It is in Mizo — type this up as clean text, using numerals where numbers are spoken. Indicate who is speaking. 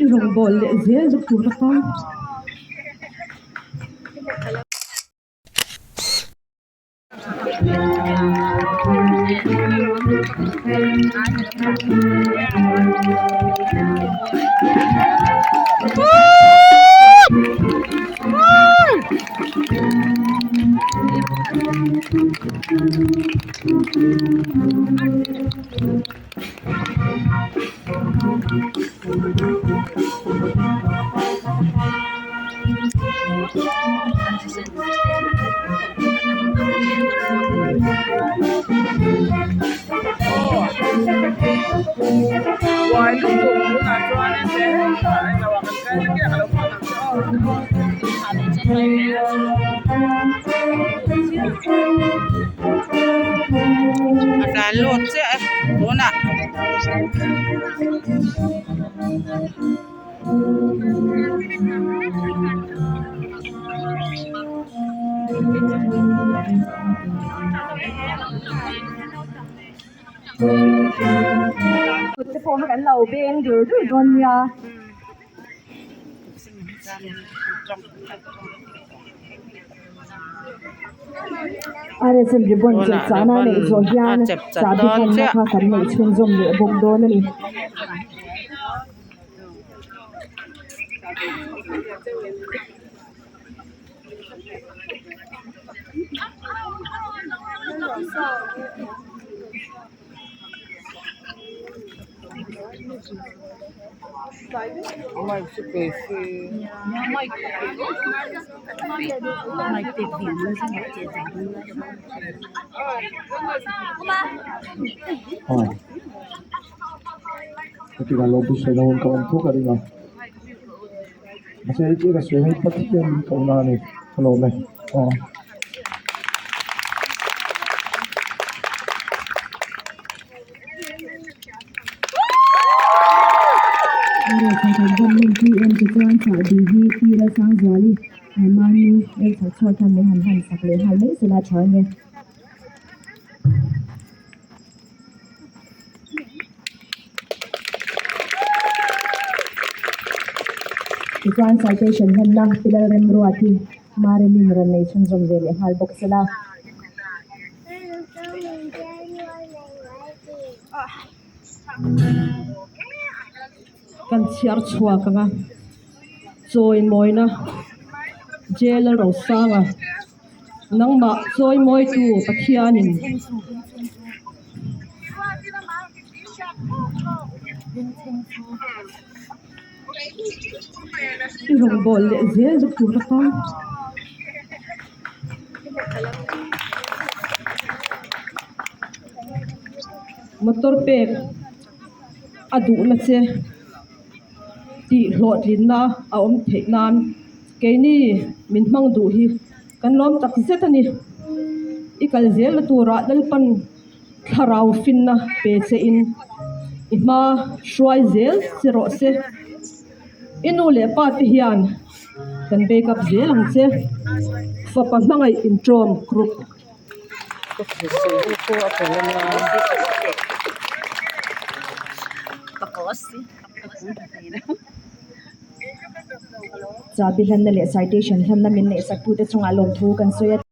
Speaker 1: I rawngbâwl leh zêl na tûr atan.
Speaker 2: A tlan lut chiah e tunah.
Speaker 1: Kut te pawh kha kan lo beng dur dur dawn nia. RSM ribbon
Speaker 2: Tunah
Speaker 1: chawlhchahna
Speaker 2: ribbon
Speaker 1: neih zawh
Speaker 2: a
Speaker 1: hian
Speaker 2: chep chat
Speaker 1: chahbi
Speaker 2: dawn
Speaker 1: hmanna
Speaker 2: chiah.
Speaker 1: kha kan neih chhunzawm leh bawk dawn a ni.
Speaker 3: Hetiang lo busaina hun ka awm thuk a ring a mahse hei chu ka sawi hei Pathian min koh na a ni ka lawm e aw.
Speaker 1: Tichuan citation hmanna pillar remruat hi Marilyn rawn nei chhunzawm ve leh nghal bawk sela. Kan chhiar chhuak ang a, chawi mawina Jail Rosanga nangmah chawi mawitu Pathianin. I rawngbâwl leh zêl na tûr atan. Motor pek a duhna che tih hlawhtlinna a awm theih nan keini min hmang duh hi kan lawm tak zet a ni. I kal zelna turah Lalpan thlarau finna pe che in i hma hruai zel che rawh se. I nu leh pa te hian kan bake up zel ang che. Fapa hmangaih intawm group. Chabi hlanna leh citation hlanna min neihsak tute chungah lawmthu kan sawi a.